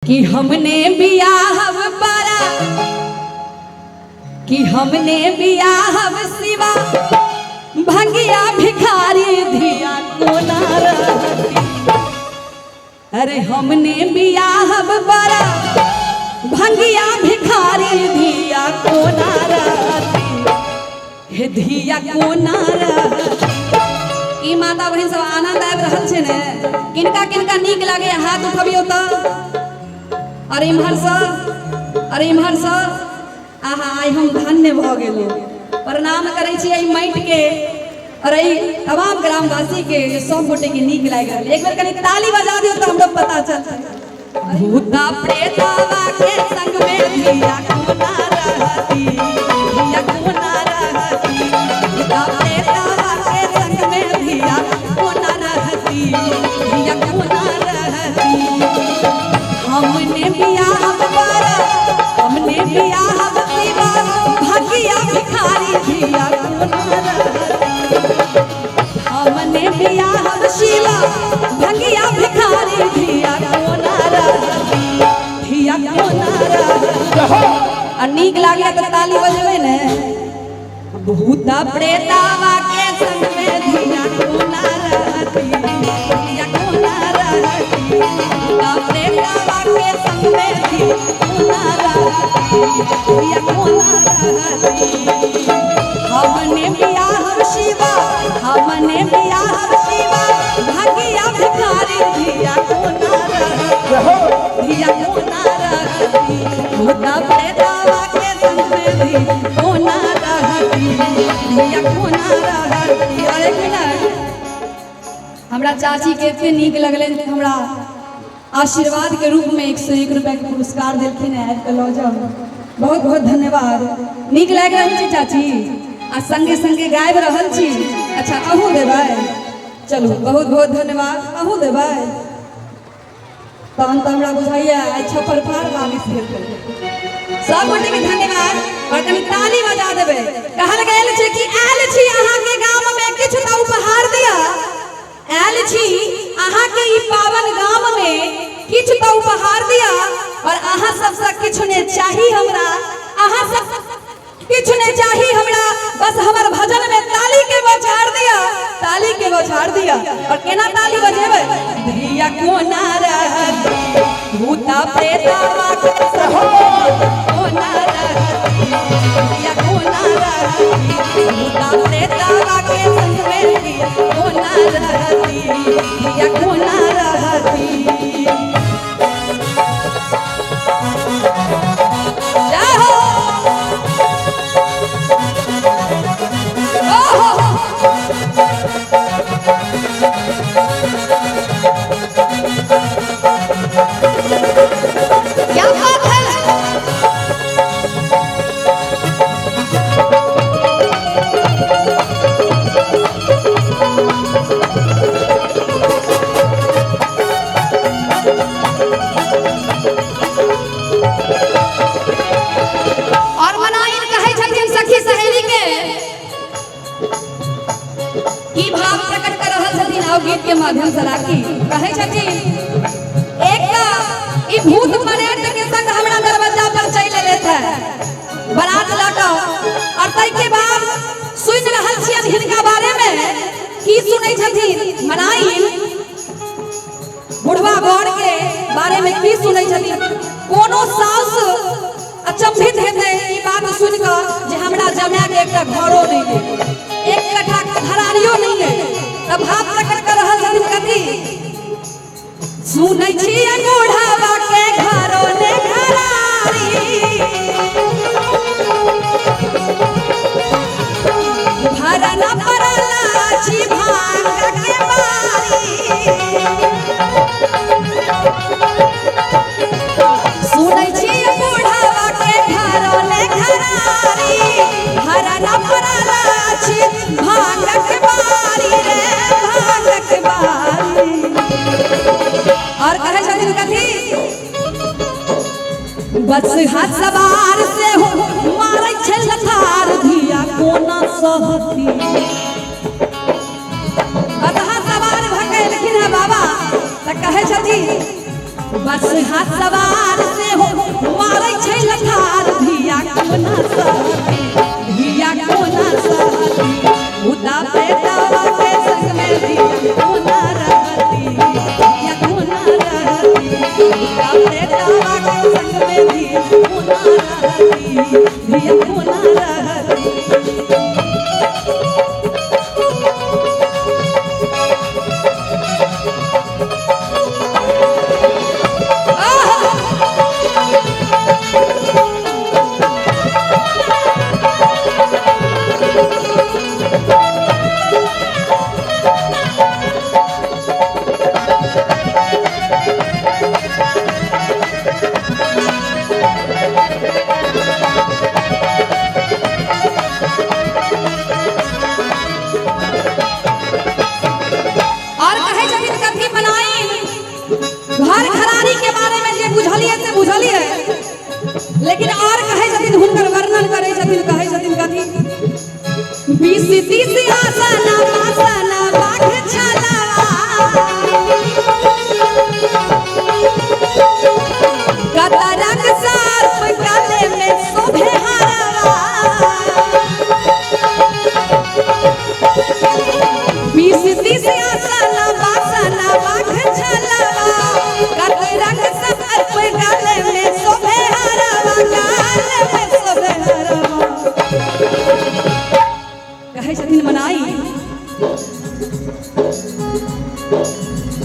कि हमने बियाहब बड़ा, कि हमने बियाहब शिवा भंगिया भिखारी धिया कोना रहती। अरे हमने बियाहब बड़ा भंगिया भिखारी धिया कोना रहती, हे धिया कोना रहती। ई माता बहिन सब आनंद आबि रहल छै ने? किनका किनका नीक लागे हाथ उठबियौ तऽ। अरे इम्हर सँ, अरे इम्हर सँ, आहा आइ हम धन्य भऽ गेलहुँ। प्रणाम करै छी एहि माटिके और एहि तमाम ग्रामवासी के जे सब गोटे के नीक लागि रहल। एक बेर कनि ताली बजा दियौ तऽ हमरो पता चलतै। भूता प्रेतावा के संग में धिया कोना रहती, धिया कोना रहती। भूता प्रेतावा के संग में धिया कोना रहती, धिया कोना रहती। हमने बियाह बड़ा, हमने बियाह शिवा भगिया भिखारी धिया कोना रहती। हमने बियाह शिवा भगिया भिखारी धिया कोना रहती, धिया कोना रहती। आ नीक लागे तऽ ताली बजेबै ने। भूता प्रेतावा के संग में धिया कोना रहती, धिया कोना रहती। भूता प्रेतावा के संग में धिया कोना रहती, धिया कोना रहती। हमने बियाह शिवा, हमने बियाह शिवा भगिया भिखारी धिया कोना रहती, धिया कोना रहती। भूता प्रेतावा के संग में धिया कोना रहती, धिया कोना रहती। और एक मिनट, हमरा चाची के एते नीक लगलनि, हमरा आशीर्वाद के रूप में 101 रुपया के पुरस्कार देलखिन है, आबि कऽ लऽ जाउ। बहुत बहुत धन्यवाद। नीक लागि रहल छै चाची? आ संगे संगे गाबि रहल छी। अच्छा अहूँ देबै? चलू बहुत बहुत धन्यवाद। अहूँ देबै? तहन तऽ हमरा बुझाइया आइ छप्पर फाड़ बारिश हेतै। सब गोटे के धन्यवाद और कनि ताली बजा देबै। कहल गेल छै कि आयल छी अहाँके गाम में किछु तऽ उपहार दिअ, आयल छी अहाँके ई पावन गाम में किछु तऽ उपहार दिअ। और अहाँ सबसँ किछु ने चाही हमरा, अहाँ सब किछु ने चाही हमरा, बस हमर भजन में ताली के बौछार दिअ, ताली के बौछार दिअ। और केना ताली बजेबै? धिया कोना रहती, भूता प्रेतावा के संग कोना रहती, धिया कोना रहती। भूता प्रेतावा के संग में धिया कोना रहती, धिया कोना रहती। जय हो। ओहो। क्या बात है। और मनाइन कहै छथिन सखी सहेली के की भाव प्रकट कर रहल छथिन आओ गीत के माध्यम से राखी। कहै छथिन एक तऽ ई भूत प्रेत के संग हमरा दरवाजा पर चलि एलथि है बारात लऽ कऽ, और ताहि के बाद सुनि रहल छियनि हिनका बारे में। की सुनै छथिन मनाइन बुढ़वा बर के बारे में? की सुनै छथिन? कोनो साउस अचंभित हेतै ई बात सुनि कऽ जे हमरा जमाय के एकटा घरो नहि अइ, एक कट्ठा घरारियो नहि अइ। तऽ भाव प्रकट कर रहल छथिन कथी? सुनै छियै बुढ़ावा के घरो ने घरारी, भरल पड़ल अछि भांग के बारी। सुनै छियै बुढ़ावा के घरो ने घरारी, भरल पड़ल अछि भांगक बारी रे, भांगक बारी। और कहै छथिन कथी? बस हाथ सवार से हो मारै छै लथार, धिया कोना सहती। बसहा सवार भऽ कऽ एलखिन है बाबा तऽ कहै छथिन बस हा सवार से हो मारै छै लखार धिया कोना सहती, धिया कोना सहती। भूता प्रेतवा के संग में धिया कोना रहती, धिया कोना रहती। भूता प्रेतवा के संग में धिया कोना रहती, धिया कोना रहती। और कहे छथिन कथी बनाई घर घरारी के बारे में जे बुझलिए से बुझलिए, लेकिन और कहे छथिन हुनकर वर्णन करे छथिन, कहे छथिन कथी 20-30 आसना बासना बाघ छलावा, कतरक सर्प गले में शोभे हरवा। 20-30 आसना बासना बाघ छलावा, कतरक सर्प गले में शोभे हरवा, गले में शोभे हरवा। कहे छथिन मनाई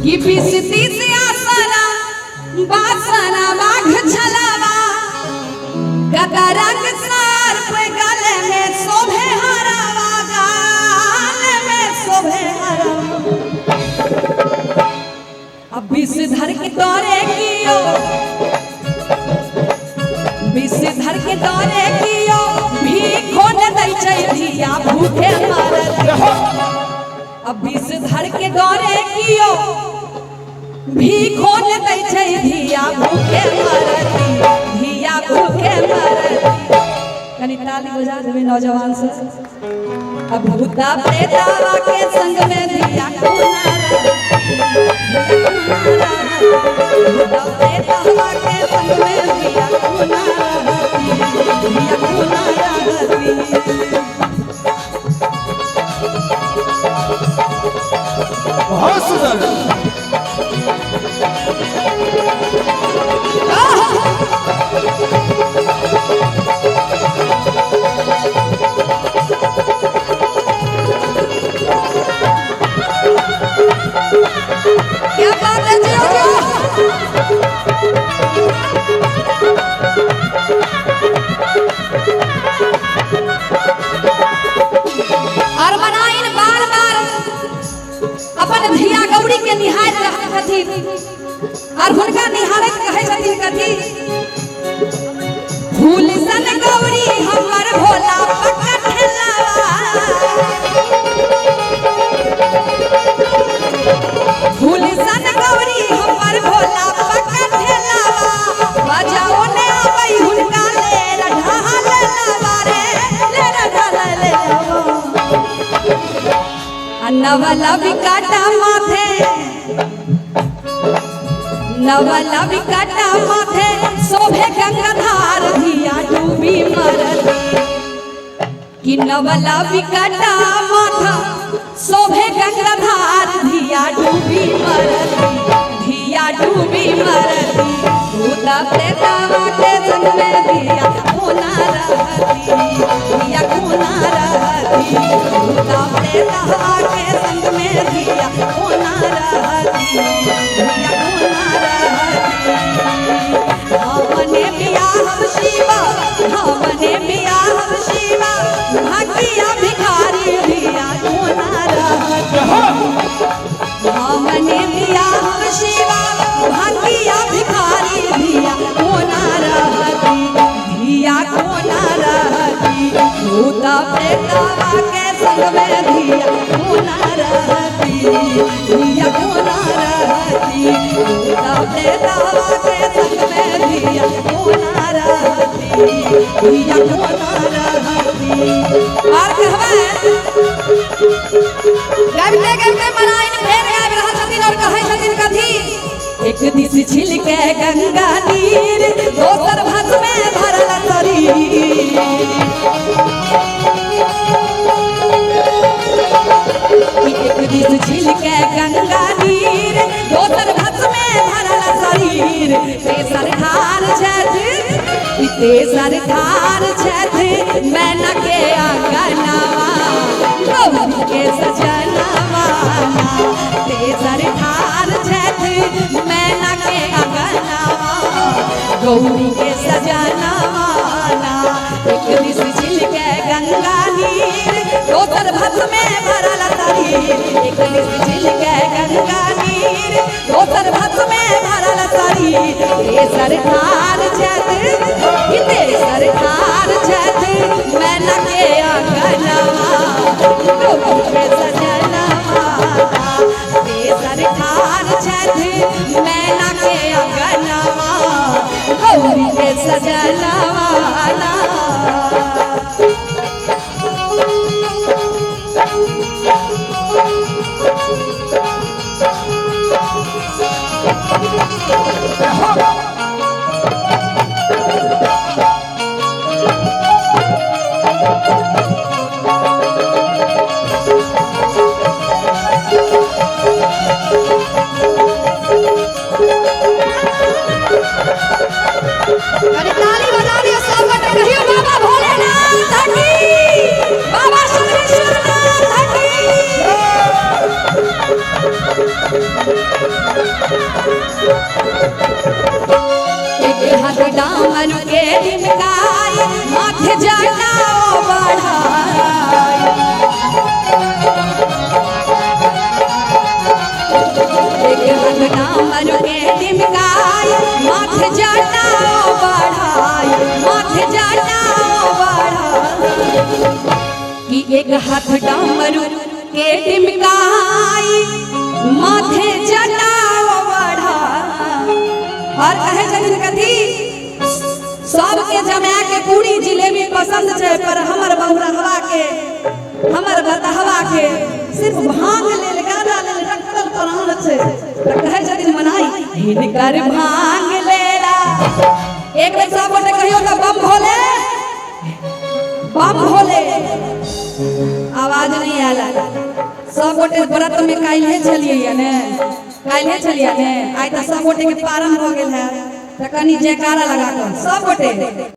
कि 20-30 आसना बासना बाघ छलावा, कतरक सर्प गले में शोभे हरवा, गले में शोभे हरवा। अब विषधर के डरे कियो, विषधर के डरे कियो भीखो न दै छै धिया भूखे मरत। अब विषधर के डरे कियो भीखो न दै छै धिया भूखे मरती, धिया भूखे मरती। कनी ताली बजा देबै नौजवान से। अब भूता प्रेतवा के संग में धिया कोना रहती, भूता प्रेतवा के संग में धिया कोना रहती, धिया कोना रहती। बहुत सुंदर। क्या बात है जियो जियो। और मनाइन बार बार अपन धिया गौरी के निहार रहल छथिन और हुनका निहारैत कहै छथिन कथी फूल सन गौरी हमर भोला पकठलावा, फूल सन गौरी हमर भोला पकठलावा, बजाओ ने आबै हुनका ले ढाल लावा रे, ले ढाल लावा। नवला बिकाटा माथे, नवला बिकाटा माथे शोभे गंगाधार धिया डूबी मरती। कि नवला बिकाटा माथा शोभे गंगाधार धिया डूबी मरती, धिया डूबी मरती। भूता प्रेतवा के संग में धिया कोना रहती, धिया कोना रहती। भूता प्रेतवा के संग में धिया कोना रहती, धिया कोना रहती। हमने बियाह शिवा, हमने बियाह शिवा, भागिया भिखारी धिया कोना रहती। हमने बियाह शिवा, भागिया भिखारी धिया कोना रहती, धिया कोना रहती। भूता प्रेतवा के संग में धिया कोना रहती, धिया कोना रहती। भूता प्रेतवा के संग में धिया कोना रहती, धिया कोना रहती। और कहबै गाबिते गाबिते मनाइन फेर गाबि रहल छथिन और कहै छथिन कथी एक एक दिस छिलके गंगा नीर, दोसर भस्म में भरल शरीर। एक दिस छिलके गंगा नीर, दोसर भस्म में भरल शरीर। तेसर ठार छथि, तेसर ठार छथि मैना के अंगनवा, गौरी के सजनवा। तेसर ठार छथि मैना के अंगनवा, गौरी के सजनवा। एक दिस छिलके गंगा नीर, दोसर भस्म में भरल शरीर। एक दिस छिलके गंगा नीर, दोसर भस्म में भरल शरीर। तेसर ठार छथि, तेसर ठार छथि मैना के अंगनवा, गौरी के सजनवा। तेसर ठार छथि मैना के अंगनवा, गौरी के सजनवा। अरे ताली बजा दियो सब गोटे, कहियो बाबा भोलेनाथ की, बाबा सुरेश्वरनाथ की। एक हाथ डामर के ढिमकाई, माथे जटाओ बढ़ाई। एक हाथ डामर के ढिमकाई, माथे जटाओ बढ़ाई, माथे जटाओ बढ़ाई। कि एक हाथ डामर के ढिमकाई, माथे जटाओ बढ़ाई। और कहे छथिन कथी, सबके जमा के पूरी जिलेबी पसंद छै, पर हमर बहुरहवा के, हमर बतहवा के सिर्फ भांग लेल, गाजा लेल रखल प्राण छै। तऽ कहे छथिन मनाई हिनकर भांग लेला। एक बेर सब गोटे कहियो तऽ बम भोले, बम भोले। आवाज नहीं आयल। सब गोटे व्रत में काल्हे छलियै ने, काल्हे छलियै ने, आइ तऽ सब गोटे के पारण भऽ गेल है, तऽ कनि जयकारा लगा कऽ सब गोटे।